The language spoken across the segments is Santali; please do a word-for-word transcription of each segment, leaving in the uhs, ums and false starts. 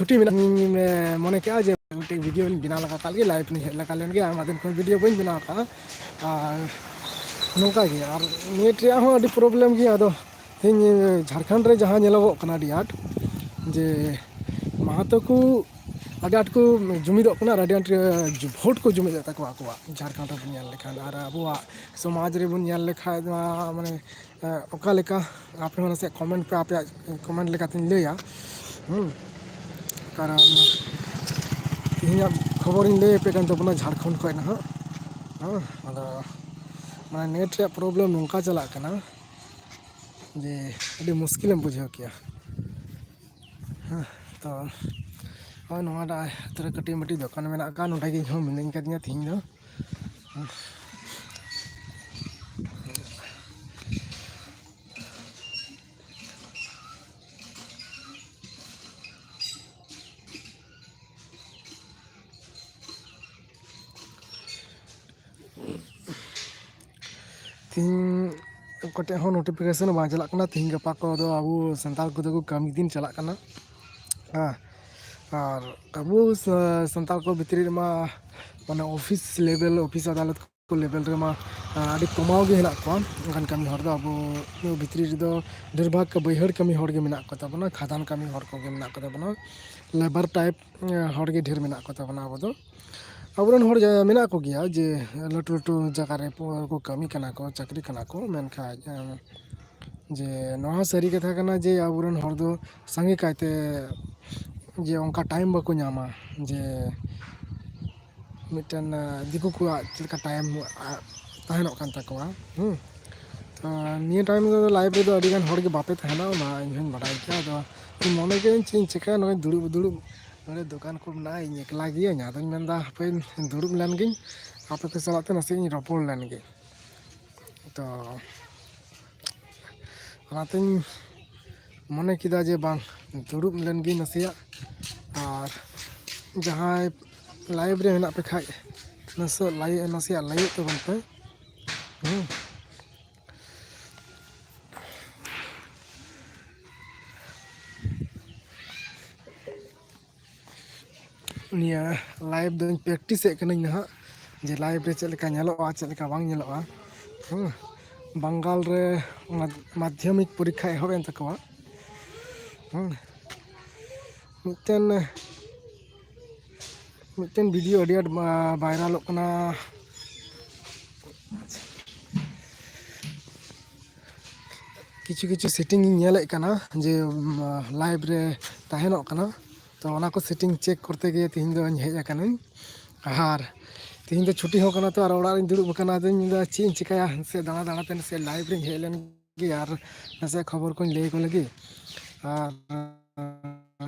ᱪᱷᱩᱴᱤ ᱢᱮᱱᱟᱜ, ᱤᱧ ᱢᱚᱱᱮ ᱠᱮᱜᱼᱟ ᱡᱮ ᱢᱤᱫᱴᱮᱡ ᱵᱷᱤᱰᱤᱭᱳᱧ ᱵᱮᱱᱟᱣ ᱞᱮᱜᱟ ᱠᱟᱜ ᱞᱮᱜᱮ, ᱞᱟᱭᱤᱵᱷ ᱞᱤᱧ ᱦᱮᱡ ᱞᱮᱠᱟ ᱞᱮᱱ ᱜᱮ, ᱟᱭᱢᱟ ᱫᱤᱱ ᱠᱷᱚᱱ ᱵᱷᱤᱰᱤᱭᱳ ᱵᱟᱹᱧ ᱵᱮᱱᱟᱣ ᱠᱟᱜᱼᱟ᱾ ᱟᱨ ᱱᱚᱝᱠᱟ ᱜᱮ, ᱟᱨ ᱱᱮᱴ ᱨᱮᱭᱟᱜ ᱦᱚᱸ ᱟᱹᱰᱤ ᱯᱨᱚᱵᱞᱮᱢ ᱜᱮᱭᱟ᱾ ᱟᱫᱚ ᱛᱮᱦᱮᱧ ᱡᱷᱟᱲᱠᱷᱚᱸᱰ ᱨᱮ ᱡᱟᱦᱟᱸ ᱧᱮᱞᱚᱜᱚᱜ ᱠᱟᱱᱟ ᱟᱹᱰᱤ ᱟᱸᱴ, ᱡᱮ ᱢᱟᱦᱟᱛᱚ ᱠᱚ ᱟᱹᱰᱤ ᱟᱸᱴ ᱠᱚ ᱡᱩᱢᱤᱫᱚᱜ ᱠᱟᱱᱟ ᱟᱨ ᱟᱹᱰᱤ ᱟᱸᱴ ᱵᱷᱳᱴ ᱠᱚ ᱡᱩᱢᱤᱫᱮᱫ ᱛᱟᱠᱚᱣᱟ ᱟᱠᱚᱣᱟᱜ᱾ ᱡᱷᱟᱲᱠᱷᱚᱸᱰ ᱨᱮᱵᱚᱱ ᱧᱮᱞ ᱞᱮᱠᱷᱟᱱ ᱟᱨ ᱟᱵᱚᱣᱟᱜ ᱥᱚᱢᱟᱡᱽ ᱨᱮᱵᱚᱱ ᱧᱮᱞ ᱞᱮᱠᱷᱟᱱ ᱢᱟ, ᱢᱟᱱᱮ, ᱚᱠᱟ ᱞᱮᱠᱟ ᱟᱯᱮ ᱦᱚᱸ ᱱᱟᱥᱮᱭᱟᱜ ᱠᱚᱢᱮᱱᱴ ᱯᱮ, ᱟᱯᱮᱭᱟᱜ ᱠᱚᱢᱮᱱᱴ ᱞᱮᱠᱟᱛᱤᱧ ᱞᱟᱹᱭᱟ᱾ ᱦᱩᱸ, ᱠᱟᱨᱚᱱ ᱛᱮᱦᱮᱧᱟᱜ ᱠᱷᱚᱵᱚᱨᱤᱧ ᱞᱟᱹᱭ ᱟᱯᱮ ᱠᱟᱱ ᱛᱟᱵᱚᱱᱟ ᱡᱷᱟᱲᱠᱷᱚᱸᱰ ᱠᱷᱚᱱ ᱱᱟᱦᱟᱜ᱾ ᱦᱮᱸ, ᱟᱫᱚ ᱢᱟᱱᱮ ᱱᱮᱴ ᱨᱮᱭᱟᱜ ᱯᱨᱚᱵᱞᱮᱢ ᱱᱚᱝᱠᱟ ᱪᱟᱞᱟᱜ ᱠᱟᱱᱟ ᱡᱮ ᱟᱹᱰᱤ ᱢᱩᱥᱠᱤᱞᱮᱢ ᱵᱩᱡᱷᱟᱹᱣ ᱠᱮᱭᱟ᱾ ᱦᱮᱸ, ᱛᱚ ᱦᱳᱭ, ᱱᱚᱣᱟᱴᱟᱜ ᱟᱛᱳ ᱨᱮ ᱠᱟᱹᱴᱤᱡ ᱢᱟᱹᱴᱤᱡ ᱫᱚᱠᱟᱱ ᱢᱮᱱᱟᱜ ᱟᱠᱟᱫ, ᱱᱚᱸᱰᱮ ᱜᱮ ᱤᱧ ᱦᱚᱸ ᱢᱤᱱᱟᱹᱧ ᱠᱟᱫᱤᱧᱟ ᱛᱮᱦᱮᱧ ᱫᱚ᱾ ᱛᱤᱦᱤᱧ ᱚᱠᱚᱭ ᱴᱷᱮᱡ ᱦᱚᱸ ᱱᱳᱴᱤᱯᱷᱤᱠᱮᱥᱚᱱ ᱵᱟᱝ ᱪᱟᱞᱟᱜ ᱠᱟᱱᱟ᱾ ᱛᱤᱦᱤᱧ ᱜᱟᱯᱟ ᱠᱚᱫᱚ ᱟᱵᱚ ᱥᱟᱱᱛᱟᱲ ᱠᱚᱫᱚ ᱠᱚ ᱠᱟᱹᱢᱤ ᱫᱤᱱ ᱪᱟᱞᱟᱜ ᱠᱟᱱᱟ᱾ ᱦᱮᱸ, ᱟᱨ ᱟᱵᱚ ᱥᱟ-, ᱥᱟᱱᱛᱟᱲ ᱠᱚ ᱵᱷᱤᱛᱨᱤ ᱨᱮᱢᱟ, ᱢᱟᱱᱮ, ᱚᱯᱷᱤᱥ ᱞᱮᱵᱮᱞ, ᱚᱯᱷᱤᱥ ᱟᱫᱟᱞᱚᱛ ᱠᱚ ᱞᱮᱵᱮᱞ ᱨᱮᱢᱟ, ᱟ, ᱟᱹᱰᱤ ᱠᱚᱢᱟᱣ ᱜᱮ ᱦᱮᱱᱟᱜ ᱠᱚᱣᱟ ᱚᱱᱠᱟᱱ ᱠᱟᱹᱢᱤ ᱦᱚᱲ ᱫᱚ᱾ ᱟᱵᱚ ᱵᱷᱤᱛᱨᱤ ᱨᱮᱫᱚ ᱰᱷᱮᱨ ᱵᱷᱟᱜᱽ ᱵᱟᱹᱭᱦᱟᱹᱲ ᱠᱟᱹᱢᱤ ᱦᱚᱲ ᱜᱮ ᱢᱮᱱᱟᱜ ᱠᱚ ᱛᱟᱵᱚᱱᱟ, ᱠᱷᱟᱫᱟᱱ ᱠᱟᱹᱢᱤ ᱦᱚᱲ ᱠᱚᱜᱮ ᱢᱮᱱᱟᱜ ᱠᱚ ᱛᱟᱵᱚᱱᱟ, ᱞᱮᱵᱟᱨ ᱴᱟᱭᱤᱯ, ᱮ, ᱦᱚᱲ ᱜᱮ ᱰᱷᱮᱨ ᱢᱮᱱᱟᱜ ᱠᱚ ᱛᱟᱵᱚᱱᱟ ᱟᱵᱚ ᱫᱚ᱾ ᱟᱵᱚᱨᱮᱱ ᱦᱚᱲ ᱡᱟ-, ᱢᱮᱱᱟᱜ ᱠᱚᱜᱮᱭᱟ ᱡᱮ ᱞᱟᱹᱴᱩ ᱞᱟᱹᱴᱩ ᱡᱟᱭᱜᱟ ᱨᱮ ᱯᱚ-, ᱠᱚ ᱠᱟᱹᱢᱤ ᱠᱟᱱᱟ ᱠᱚ, ᱪᱟᱹᱠᱨᱤ ᱠᱟᱱᱟ ᱠᱚ, ᱢᱮᱱᱠᱷᱟᱡ, ᱮᱸ, ᱡᱮ ᱱᱚᱣᱟ ᱦᱚᱸ ᱥᱟᱹᱨᱤ ᱠᱟᱛᱷᱟ ᱠᱟᱱᱟ ᱡᱮ ᱟᱵᱚᱨᱮᱱ ᱦᱚᱲ ᱫᱚ ᱥᱟᱸᱜᱮ ᱠᱟᱭᱛᱮ ᱡᱮ ᱚᱱᱠᱟ ᱴᱟᱭᱤᱢ ᱵᱟᱠᱚ ᱧᱟᱢᱟ ᱡᱮ ᱢᱤᱫᱴᱮᱱ, ᱮᱸ, ᱫᱤᱠᱩ ᱠᱚᱣᱟᱜ ᱪᱮᱫ ᱞᱮᱠᱟ ᱴᱟᱭᱤᱢ, ᱟ, ᱛᱟᱦᱮᱱᱚᱜ ᱠᱟᱱ ᱛᱟᱠᱚᱣᱟ᱾ ᱦᱩᱸ᱾ ᱛᱚ ᱱᱤᱭᱟᱹ ᱴᱟᱭᱤᱢ ᱨᱮᱫᱚ ᱞᱟᱭᱤᱵᱷ ᱨᱮᱫᱚ ᱟᱹᱰᱤ ᱜᱟᱱ ᱦᱚᱲ ᱜᱮ ᱵᱟᱯᱮ ᱛᱟᱦᱮᱱᱟ, ᱚᱱᱟ ᱤᱧ ᱦᱚᱸᱧ ᱵᱟᱰᱟᱭ ᱜᱮᱭᱟ᱾ ᱟᱫᱚ ᱤᱧ ᱢᱚᱱᱮ ᱠᱮᱫᱟᱹᱧ ᱪᱮᱫ ᱤᱧ ᱪᱤᱠᱟᱹᱭᱟ, ᱱᱚᱜᱼᱚᱭ ᱫᱩᱲᱩᱵ ᱫᱩᱲᱩᱵ ᱱᱚᱰᱮ ᱫᱚᱠᱟᱱ ᱠᱚ ᱢᱮᱱᱟᱜᱼᱟ, ᱤᱧ ᱮᱠᱞᱟ ᱜᱤᱭᱟᱹᱧ᱾ ᱟᱫᱚᱧ ᱢᱮᱱᱫᱟ ᱦᱟᱯᱮᱧ ᱫᱩᱲᱩᱵ ᱞᱮᱱ ᱜᱤᱧ, ᱟᱯᱮ ᱠᱚ ᱥᱟᱞᱟᱜ ᱛᱮ ᱱᱟᱥᱮ ᱤᱧ ᱨᱚᱯᱚᱲ ᱞᱮᱱ ᱜᱮ᱾ ᱛᱚ ᱚᱱᱟᱛᱤᱧ ᱢᱚᱱᱮ ᱠᱮᱫᱟ ᱡᱮ ᱵᱟᱝ, ᱫᱩᱲᱩᱵ ᱞᱮᱱ ᱜᱤᱧ ᱱᱟᱥᱮᱭᱟᱜ᱾ ᱟᱨ ᱡᱟᱦᱟᱸᱭ ᱞᱟᱭᱤᱵᱷ ᱨᱮ ᱢᱮᱱᱟᱜ ᱯᱮ ᱠᱷᱟᱡ, ᱱᱟᱥᱮ ᱞᱟᱭᱤ-, ᱱᱟᱥᱮᱭᱟᱜ ᱞᱟᱭᱤᱠ ᱛᱟᱵᱚᱱ ᱯᱮ᱾ ᱦᱩᱸ᱾ ᱱᱤᱭᱟᱹ ᱞᱟᱭᱤᱵᱷ ᱫᱚᱧ ᱯᱨᱮᱠᱴᱤᱥᱮᱫ ᱠᱟᱹᱱᱟᱹᱧ ᱱᱟᱦᱟᱜ, ᱡᱮ ᱞᱟᱭᱤᱵᱷ ᱨᱮ ᱪᱮᱫ ᱞᱮᱠᱟ ᱧᱮᱞᱚᱜᱼᱟ, ᱪᱮᱫ ᱞᱮᱠᱟ ᱵᱟᱝ ᱧᱮᱞᱚᱜᱼᱟ᱾ ᱦᱮᱸ, ᱵᱟᱝᱜᱟᱞ ᱨᱮ ᱢᱟᱫ- ᱢᱟᱫᱽᱫᱷᱚᱢᱤᱠ ᱯᱚᱨᱤᱠᱠᱷᱟ ᱮᱦᱚᱵ ᱮᱱ ᱛᱟᱠᱚᱣᱟ᱾ ᱦᱮᱸ, ᱢᱤᱫᱴᱮᱱ ᱢᱤᱫᱴᱮᱱ ᱵᱷᱤᱰᱤᱭᱳ ᱟᱹᱰᱤ ᱟᱸᱴ ᱵᱷᱟᱭᱨᱟᱞᱚᱜ ᱠᱟᱱᱟ᱾ ᱠᱤᱪᱷᱩ ᱠᱤᱪᱷᱩ ᱥᱮᱴᱤᱝ ᱤᱧ ᱧᱮᱞᱮᱫ ᱠᱟᱱᱟ ᱡᱮ ᱞᱟᱭᱤᱵᱷ ᱨᱮ ᱛᱟᱦᱮᱱᱚᱜ ᱠᱟᱱᱟ᱾ ᱛᱚ ᱚᱱᱟ ᱠᱚ ᱥᱮᱴᱤᱝ ᱪᱮᱠ ᱠᱚᱨᱛᱮ ᱜᱮ ᱛᱮᱦᱮᱧ ᱫᱚᱧ ᱦᱮᱡ ᱟᱠᱟᱱᱟᱹᱧ᱾ ᱟᱨ ᱛᱮᱦᱮᱧ ᱫᱚ ᱪᱷᱩᱴᱤ ᱦᱚᱸ ᱠᱟᱱᱟ, ᱛᱚ ᱟᱨ ᱚᱲᱟᱜ ᱨᱤᱧ ᱫᱩᱲᱩᱵ ᱟᱠᱟᱱᱟ᱾ ᱟᱫᱚᱧ ᱢᱮᱱᱫᱟ ᱪᱮᱫ ᱤᱧ ᱪᱤᱠᱟᱹᱭᱟ, ᱥᱮ ᱫᱟᱬᱟ ᱫᱟᱬᱟ ᱛᱮ ᱱᱟᱥᱮ ᱞᱟᱭᱤᱵᱷ ᱨᱤᱧ ᱦᱮᱡ ᱞᱮᱱ ᱜᱮ ᱟᱨ ᱱᱟᱥᱮ ᱠᱷᱚᱵᱚᱨ ᱠᱚᱧ ᱞᱟᱹᱭ ᱟᱠᱚ ᱞᱮᱜᱮ᱾ ᱟᱨ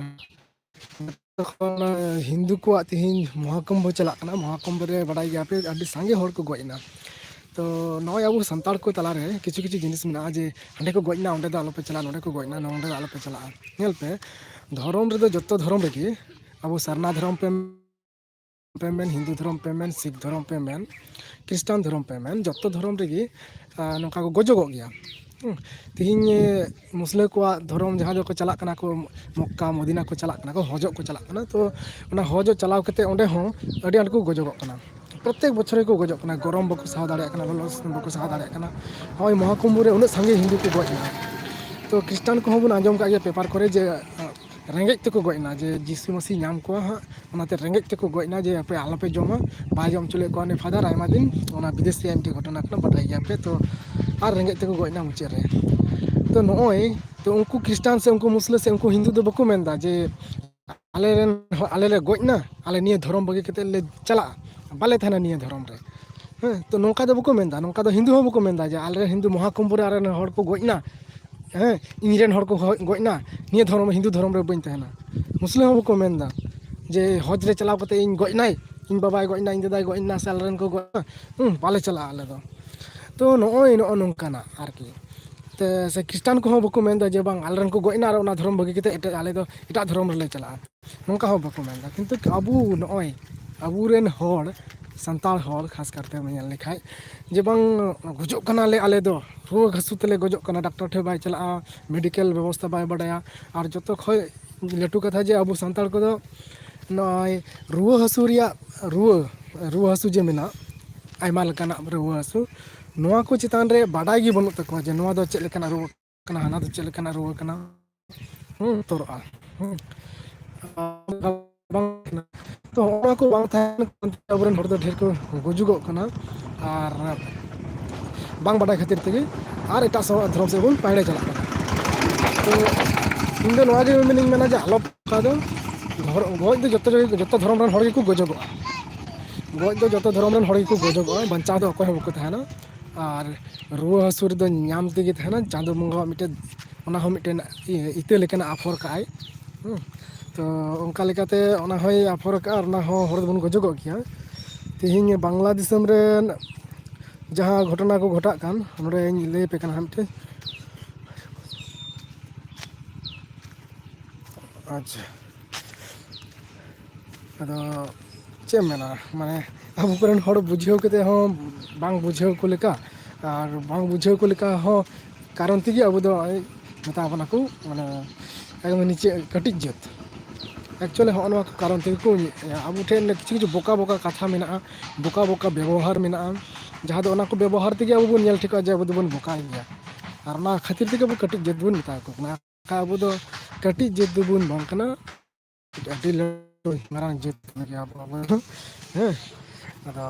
ᱛᱚᱠᱷᱚᱱ ᱦᱤᱱᱫᱩ ᱠᱚᱣᱟᱜ ᱛᱮᱦᱮᱧ ᱢᱚᱦᱟᱠᱩᱢᱵᱷᱚ ᱪᱟᱞᱟᱜ ᱠᱟᱱᱟ᱾ ᱢᱚᱦᱟᱠᱩᱢᱵᱷᱚ ᱨᱮ ᱵᱟᱰᱟᱭ ᱜᱮᱭᱟᱯᱮ ᱟᱹᱰᱤ ᱥᱟᱸᱜᱮ ᱦᱚᱲ ᱠᱚ ᱜᱚᱡ ᱮᱱᱟ᱾ ᱛᱚ ᱱᱚᱜᱼᱚᱭ ᱟᱵᱚ ᱥᱟᱱᱛᱟᱲ ᱠᱚ ᱛᱟᱞᱟᱨᱮ ᱠᱤᱪᱷᱩ ᱠᱤᱪᱷᱩ ᱡᱤᱱᱤᱥ ᱢᱮᱱᱟᱜᱼᱟ ᱡᱮ ᱦᱟᱸᱰᱮ ᱠᱚ ᱜᱚᱡ ᱮᱱᱟ, ᱚᱸᱰᱮ ᱫᱚ ᱟᱞᱚᱯᱮ ᱪᱟᱞᱟᱜᱼᱟ, ᱱᱚᱸᱰᱮ ᱠᱚ ᱜᱚᱡ ᱮᱱᱟ, ᱱᱚᱸᱰᱮ ᱫᱚ ᱟᱞᱚᱯᱮ ᱪᱟᱞᱟᱜᱼᱟ᱾ ᱧᱮᱞ ᱯᱮ, ᱫᱷᱚᱨᱚᱢ ᱨᱮᱫᱚ, ᱡᱚᱛᱚ ᱫᱷᱚᱨᱚᱢ ᱨᱮᱜᱮ, ᱟᱵᱚ ᱥᱟᱨᱱᱟ ᱫᱷᱚᱨᱚᱢ ᱯᱮ ᱯᱮ ᱢᱮᱱ, ᱦᱤᱱᱫᱩ ᱫᱷᱚᱨᱚᱢ ᱯᱮ ᱢᱮᱱ, ᱥᱤᱠᱷ ᱫᱷᱚᱨᱚᱢ ᱯᱮ ᱢᱮᱱ, ᱠᱷᱨᱤᱥᱴᱟᱱ ᱫᱷᱚᱨᱚᱢ ᱯᱮ ᱢᱮᱱ, ᱡᱚᱛᱚ ᱫᱷᱚᱨᱚᱢ ᱨᱮᱜᱮ, ᱟᱨ, ᱱᱚᱝᱠᱟ ᱠᱚ ᱜᱚᱡᱚᱜᱚᱜ ᱜᱮᱭᱟ᱾ ᱦᱩᱸ, ᱛᱮᱦᱮᱧ, ᱮ, ᱢᱩᱥᱞᱟᱹ ᱠᱚᱣᱟᱜ ᱫᱷᱚᱨᱚᱢ ᱡᱟᱦᱟᱸ ᱫᱚᱠᱚ ᱪᱟᱞᱟᱜ ᱠᱟᱱᱟ ᱠᱚ, ᱢᱚᱠᱠᱟ ᱢᱚᱫᱤᱱᱟ ᱠᱚ ᱪᱟᱞᱟᱜ ᱠᱟᱱᱟ ᱠᱚ, ᱦᱚᱡᱚᱜ ᱠᱚ ᱪᱟᱞᱟᱜ ᱠᱟᱱᱟ, ᱛᱚ ᱚᱱᱟ ᱦᱚᱡᱚᱜ ᱪᱟᱞᱟᱣ ᱠᱟᱛᱮ ᱚᱸᱰᱮ ᱦᱚᱸ ᱟᱹᱰᱤ ᱟᱸᱴ ᱠᱚ ᱜᱚᱡᱚᱜᱚᱜ ᱠᱟᱱᱟ᱾ ᱯᱨᱚᱛᱮᱠ ᱵᱚᱪᱷᱚᱨ ᱜᱮᱠᱚ ᱜᱚᱡᱚᱜ ᱠᱟᱱᱟ, ᱜᱚᱨᱚᱢ ᱵᱟᱠᱚ ᱥᱟᱦᱟᱣ ᱫᱟᱲᱮᱭᱟᱜ ᱠᱟᱱᱟ, ᱞᱚᱞᱚ ᱥᱤᱛᱩᱝ ᱵᱟᱠᱚ ᱥᱟᱦᱟᱣ ᱫᱟᱲᱮᱭᱟᱜ ᱠᱟᱱᱟ᱾ ᱱᱚᱜᱼᱚᱭ ᱢᱚᱦᱟᱠᱩᱢᱵᱷᱚ ᱨᱮ ᱩᱱᱟᱹᱜ ᱥᱟᱸᱜᱮ ᱦᱤᱱᱫᱩ ᱠᱚ ᱜᱚᱡ ᱮᱱᱟ᱾ ᱛᱚ ᱠᱷᱨᱤᱥᱴᱟᱱ ᱠᱚᱦᱚᱸ ᱵᱚᱱ ᱟᱸᱡᱚᱢ ᱠᱟᱜ ᱜᱮᱭᱟ ᱯᱮᱯᱟᱨ ᱠᱚᱨᱮ ᱡᱮ, ᱨᱮᱸᱜᱮᱡ ᱛᱮᱠᱚ ᱜᱚᱡ ᱮᱱᱟ, ᱡᱮ ᱡᱤᱥᱩ ᱢᱟᱹᱥᱤ ᱧᱟᱢ ᱠᱚᱣᱟ ᱦᱟᱸᱜ, ᱚᱱᱟᱛᱮ ᱨᱮᱸᱜᱮᱡ ᱛᱮᱠᱚ ᱜᱚᱡ ᱮᱱᱟ, ᱡᱮ ᱟᱯᱮ ᱟᱞᱚᱯᱮ ᱡᱚᱢᱟ, ᱵᱟᱭ ᱡᱚᱢ ᱦᱚᱪᱚ ᱞᱮᱫ ᱠᱚᱣᱟ ᱩᱱᱤ ᱯᱷᱟᱫᱟᱨ ᱟᱭᱢᱟ ᱫᱤᱱ᱾ ᱚᱱᱟ ᱵᱤᱫᱮᱥ ᱨᱮᱭᱟᱜ ᱢᱤᱫᱴᱮᱡ ᱜᱷᱚᱴᱚᱱᱟ ᱠᱟᱱᱟ, ᱵᱟᱰᱟᱭ ᱜᱮᱭᱟ ᱯᱮ᱾ ᱛᱚ ᱟᱨ ᱨᱮᱸᱜᱮᱡ ᱛᱮᱠᱚ ᱜᱚᱡ ᱮᱱᱟ ᱢᱩᱪᱟᱹᱫ ᱨᱮ᱾ ᱛᱚ ᱱᱚᱜᱼᱚᱭ, ᱛᱚ ᱩᱱᱠᱩ ᱠᱷᱨᱤᱥᱴᱟᱱ ᱥᱮ ᱩᱱᱠᱩ ᱢᱩᱥᱞᱟᱹ ᱥᱮ ᱩᱱᱠᱩ ᱦᱤᱱᱫᱩ ᱫᱚ ᱵᱟᱠᱚ ᱢᱮᱱᱫᱟ ᱡᱮ ᱟᱞᱮ ᱨᱮᱱ ᱦᱚᱲ, ᱟᱞᱮ ᱞᱮ ᱜᱚᱡ ᱮᱱᱟ, ᱟᱞᱮ ᱱᱤᱭᱟᱹ ᱫᱷᱚᱨᱚᱢ ᱵᱟᱹᱜᱤ ᱠᱟᱛᱮ ᱞᱮ ᱪᱟᱞᱟᱜᱼᱟ, ᱵᱟᱞᱮ ᱛᱟᱦᱮᱱᱟ ᱱᱤᱭᱟᱹ ᱫᱷᱚᱨᱚᱢ ᱨᱮ᱾ ᱦᱮᱸ, ᱛᱚ ᱱᱚᱝᱠᱟ ᱫᱚ ᱵᱟᱠᱚ ᱢᱮᱱᱫᱟ, ᱱᱚᱝᱠᱟ ᱫᱚ ᱦᱤᱱᱫᱩ ᱦᱚᱸ ᱵᱟᱠᱚ ᱢᱮᱱᱫᱟ ᱡᱮ ᱟᱞᱮ ᱦᱤᱱᱫᱩ ᱢᱚᱦᱟᱠᱩᱢᱵᱷᱚ ᱨᱮ ᱟᱞᱮ ᱨᱮᱱ ᱦᱚᱲ ᱠᱚ ᱜᱚᱡ ᱮᱱᱟ, ᱦᱮᱸ, ᱤᱧ ᱨᱮᱱ ᱦᱚᱲ ᱠᱚ ᱦᱚ-, ᱜᱚᱡ ᱮᱱᱟ, ᱱᱤᱭᱟᱹ ᱫᱷᱚᱨᱚᱢ, ᱦᱤᱱᱫᱩ ᱫᱷᱚᱨᱚᱢ ᱨᱮ ᱵᱟᱹᱧ ᱛᱟᱦᱮᱱᱟ᱾ ᱢᱩᱥᱞᱟᱹ ᱦᱚᱸ ᱵᱟᱠᱚ ᱢᱮᱱᱫᱟ ᱡᱮ ᱦᱚᱡᱽ ᱨᱮ ᱪᱟᱞᱟᱣ ᱠᱟᱛᱮ ᱤᱧ ᱜᱚᱡ ᱮᱱᱟᱭ, ᱤᱧ ᱵᱟᱵᱟᱭ ᱜᱚᱡ ᱮᱱᱟ, ᱤᱧ ᱫᱟᱫᱟᱭ ᱜᱚᱡ ᱮᱱᱟ, ᱥᱮ ᱟᱞᱮ ᱨᱮᱱ ᱠᱚ ᱜᱚᱡ ᱮᱱᱟ, ᱦᱩᱸ, ᱵᱟᱞᱮ ᱪᱟᱞᱟᱜᱼᱟ ᱟᱞᱮ ᱫᱚ᱾ ᱛᱚ ᱱᱚᱜᱼᱚᱭ ᱱᱚᱜᱼᱚ ᱱᱚᱝᱠᱟᱱᱟᱜ ᱟᱨᱠᱤ᱾ ᱛᱮ ᱥᱮ ᱠᱷᱨᱤᱥᱴᱟᱱ ᱠᱚᱦᱚᱸ ᱵᱟᱠᱚ ᱢᱮᱱᱫᱟ ᱡᱮ ᱵᱟᱝ, ᱟᱞᱮ ᱨᱮᱱ ᱠᱚ ᱜᱚᱡ ᱮᱱᱟ ᱟᱨ ᱚᱱᱟ ᱫᱷᱚᱨᱚᱢ ᱵᱟᱹᱜᱤ ᱠᱟᱛᱮ ᱮᱴᱟᱜ, ᱟᱞᱮ ᱫᱚ ᱮᱴᱟᱜ ᱫᱷᱚᱨᱚᱢ ᱨᱮᱞᱮ ᱪᱟᱞᱟᱜᱼᱟ, ᱱᱚᱝᱠᱟ ᱦᱚᱸ ᱵᱟᱠᱚ ᱢᱮᱱᱫᱟ᱾ ᱠᱤᱱᱛᱩ ᱟᱵᱚ ᱱᱚᱜᱼᱚᱭ ᱟᱵᱚᱨᱮᱱ ᱦᱚᱲ, ᱥᱟᱱᱛᱟᱲ ᱦᱚᱲ ᱠᱷᱟᱥ ᱠᱟᱨᱛᱮ ᱧᱮᱞ ᱞᱮᱠᱷᱟᱡ, ᱡᱮ ᱵᱟᱝ, ᱜᱚᱡᱚᱜ ᱠᱟᱱᱟᱞᱮ ᱟᱞᱮ ᱫᱚ, ᱨᱩᱣᱟᱹ ᱦᱟᱹᱥᱩ ᱛᱮᱞᱮ ᱜᱚᱡᱚᱜ ᱠᱟᱱᱟ, ᱰᱟᱠᱛᱟᱨ ᱴᱷᱮᱱ ᱵᱟᱭ ᱪᱟᱞᱟᱜᱼᱟ, ᱢᱮᱰᱤᱠᱮᱞ ᱵᱮᱵᱚᱥᱛᱷᱟ ᱵᱟᱭ ᱵᱟᱰᱟᱭᱟ᱾ ᱟᱨ ᱡᱚᱛᱚ ᱠᱷᱚᱡ ᱞᱟᱹᱴᱩ ᱠᱟᱛᱷᱟ ᱡᱮ ᱟᱵᱚ ᱥᱟᱱᱛᱟᱲ ᱠᱚᱫᱚ ᱱᱚᱜᱼᱚᱭ ᱨᱩᱣᱟᱹ ᱦᱟᱹᱥᱩ ᱨᱮᱭᱟᱜ, ᱨᱩᱣᱟᱹ, ᱨᱩᱣᱟᱹ ᱦᱟᱹᱥᱩ ᱡᱮ ᱢᱮᱱᱟᱜ, ᱟᱭᱢᱟ ᱞᱮᱠᱟᱱᱟᱜ ᱨᱩᱣᱟᱹ ᱦᱟᱹᱥᱩ, ᱱᱚᱣᱟ ᱠᱚ ᱪᱮᱛᱟᱱ ᱨᱮ ᱵᱟᱰᱟᱭ ᱜᱮ ᱵᱟᱹᱱᱩᱜ ᱛᱟᱠᱚᱣᱟ ᱡᱮ ᱱᱚᱣᱟ ᱫᱚ ᱪᱮᱫ ᱞᱮᱠᱟᱱᱟᱜ ᱨᱩᱣᱟᱹ ᱠᱟᱱᱟ, ᱦᱟᱱᱟ ᱫᱚ ᱪᱮᱫ ᱞᱮᱠᱟᱱᱟᱜ ᱨᱩᱣᱟᱹ ᱠᱟᱱᱟ, ᱦᱩᱸ, ᱵᱚᱛᱚᱨᱚᱜᱼᱟ᱾ ᱦᱩᱸ᱾ ᱵᱟᱝ ᱠᱟᱱᱟ᱾ ᱛᱚ, ᱦᱚᱸᱜᱼᱚ ᱱᱚᱣᱟ ᱠᱚ ᱵᱟᱝ ᱛᱟᱦᱮᱱ ᱠᱷᱟᱱ ᱟᱵᱚᱨᱮᱱ ᱦᱚᱲ ᱫᱚ ᱰᱷᱮᱨ ᱠᱚ ᱜᱩᱡᱩᱜᱚᱜ ᱠᱟᱱᱟ᱾ ᱟᱨ ᱵᱟᱝ ᱵᱟᱰᱟᱭ ᱠᱷᱟᱹᱛᱤᱨ ᱛᱮᱜᱮ ᱟᱨ ᱮᱴᱟᱜ ᱥᱚ-, ᱫᱷᱚᱨᱚᱢ ᱥᱮᱫ ᱵᱚᱱ ᱯᱟᱭᱲᱮ ᱪᱟᱞᱟᱜ ᱠᱟᱱᱟ᱾ ᱛᱚ, ᱤᱧ ᱫᱚ ᱱᱚᱣᱟ ᱜᱮ ᱢᱮᱱᱤᱧ ᱢᱮᱱᱟ ᱡᱮ ᱟᱞᱚ ᱚᱱᱠᱟ ᱫᱚ ᱫᱷᱚᱨ-, ᱜᱚᱡ ᱫᱚ ᱡᱚᱛᱚ ᱨᱮᱜᱮ, ᱡᱚᱛᱚ ᱫᱷᱚᱨᱚᱢ ᱨᱮᱱ ᱦᱚᱲ ᱜᱮᱠᱚ ᱜᱚᱡᱚᱜᱚᱜᱼᱟ᱾ ᱜᱚᱡ ᱫᱚ ᱡᱚᱛᱚ ᱫᱷᱚᱨᱚᱢ ᱨᱮᱱ ᱦᱚᱲ ᱜᱮᱠᱚ ᱜᱚᱡᱚᱜᱚᱜᱼᱟ, ᱵᱟᱧᱪᱟᱣ ᱫᱚ ᱚᱠᱚᱭ ᱦᱚᱸ ᱵᱟᱠᱚ ᱛᱟᱦᱮᱱᱟ᱾ ᱟᱨ ᱨᱩᱣᱟᱹ ᱦᱟᱹᱥᱩ ᱨᱮᱫᱚ ᱧᱟᱢ ᱛᱮᱜᱮ ᱛᱟᱦᱮᱱᱟ᱾ ᱪᱟᱸᱫᱳ ᱵᱚᱸᱜᱟᱣᱟᱜ ᱢᱤᱫᱴᱮᱱ ᱚᱱᱟ ᱦᱚᱸ ᱢᱤᱫᱴᱮᱱ ᱤᱭᱟᱹ, ᱤᱛᱟᱹ ᱞᱮᱠᱟᱱᱟᱜ ᱟᱯᱷᱚᱨ ᱠᱟᱜᱼᱟᱭ᱾ ᱦᱩᱸ᱾ ᱛᱚ, ᱚᱱᱠᱟ ᱞᱮᱠᱟᱛᱮ ᱚᱱᱟ ᱦᱚᱸᱭ ᱟᱯᱷᱚᱨ ᱠᱟᱜᱼᱟ ᱟᱨ ᱚᱱᱟ ᱦᱚᱸ ᱦᱚᱲ ᱫᱚᱵᱚᱱ ᱜᱚᱡᱚᱜᱚᱜ ᱜᱮᱭᱟ᱾ ᱛᱮᱦᱮᱧ ᱵᱟᱝᱞᱟ ᱫᱤᱥᱚᱢ ᱨᱮᱱ ᱡᱟᱦᱟᱸ ᱜᱷᱚᱴᱚᱱᱟ ᱠᱚ ᱜᱷᱚᱴᱟᱜ ᱠᱟᱱ, ᱱᱚᱰᱮᱧ ᱞᱟᱹᱭ ᱟᱯᱮ ᱠᱟᱱᱟ ᱦᱟᱸᱜ ᱢᱤᱫᱴᱮᱱ᱾ ᱟᱪᱪᱷᱟ᱾ ᱟᱫᱚ ᱪᱮᱫ ᱮᱢ ᱢᱮᱱᱟ, ᱢᱟᱱᱮ ᱟᱵᱚ ᱠᱚᱨᱮᱱ ᱦᱚᱲ ᱵᱩᱡᱷᱟᱹᱣ ᱠᱟᱛᱮ ᱦᱚᱸ ᱵᱟᱝ ᱵᱩᱡᱷᱟᱹᱣ ᱠᱚ ᱞᱮᱠᱟ, ᱟᱨ ᱵᱟᱝ ᱵᱩᱡᱷᱟᱹᱣ ᱠᱚ ᱞᱮᱠᱟ ᱦᱚᱸ ᱠᱟᱨᱚᱱ ᱛᱮᱜᱮ ᱟᱵᱚ ᱫᱚ ᱢᱮᱛᱟ ᱵᱚᱱᱟ ᱠᱚ, ᱢᱟᱱᱮ ᱮᱠᱫᱚᱢ ᱱᱤᱪᱮ ᱠᱟᱹᱴᱤᱡ ᱡᱟᱹᱛ᱾ Actually ᱦᱚᱸᱜᱼᱚ ᱱᱚᱣᱟ ᱠᱚ ᱠᱟᱨᱚᱱ ᱛᱮᱜᱮ ᱠᱚ, ᱟᱵᱚ ᱴᱷᱮᱱ ᱠᱤᱪᱷᱩ ᱠᱤᱪᱷᱩ ᱵᱚᱠᱟ ᱵᱚᱠᱟ ᱠᱟᱛᱷᱟ ᱢᱮᱱᱟᱜᱼᱟ, ᱵᱚᱠᱟ ᱵᱚᱠᱟ ᱵᱮᱵᱚᱦᱟᱨ ᱢᱮᱱᱟᱜᱼᱟ, ᱡᱟᱦᱟᱸ ᱫᱚ ᱚᱱᱟ ᱠᱚ ᱵᱮᱵᱚᱦᱟᱨ ᱛᱮᱜᱮ ᱟᱵᱚ ᱵᱚᱱ ᱧᱮᱞ ᱴᱷᱤᱠᱚᱜᱼᱟ ᱡᱮ ᱟᱵᱚ ᱫᱚᱵᱚᱱ ᱵᱚᱠᱟ ᱜᱮᱭᱟ᱾ ᱟᱨ ᱚᱱᱟ ᱠᱷᱟᱹᱛᱤᱨ ᱛᱮᱜᱮ ᱟᱵᱚ ᱠᱟᱹᱴᱤᱡ ᱡᱟᱹᱛ ᱵᱚᱱ ᱢᱮᱛᱟ ᱠᱚ ᱠᱟᱱᱟ᱾ ᱟᱵᱚ ᱫᱚ ᱠᱟᱹᱴᱤᱡ ᱡᱟᱹᱛ ᱫᱚᱵᱚᱱ ᱵᱟᱝ ᱠᱟᱱᱟ, ᱟᱹᱰᱤ ᱞᱟᱹᱴᱩ ᱢᱟᱨᱟᱝ ᱡᱟᱹᱛ ᱠᱟᱱ ᱜᱮᱭᱟ ᱟᱵᱚ, ᱟᱵᱚ ᱫᱚ᱾ ᱦᱮᱸ, ᱟᱫᱚ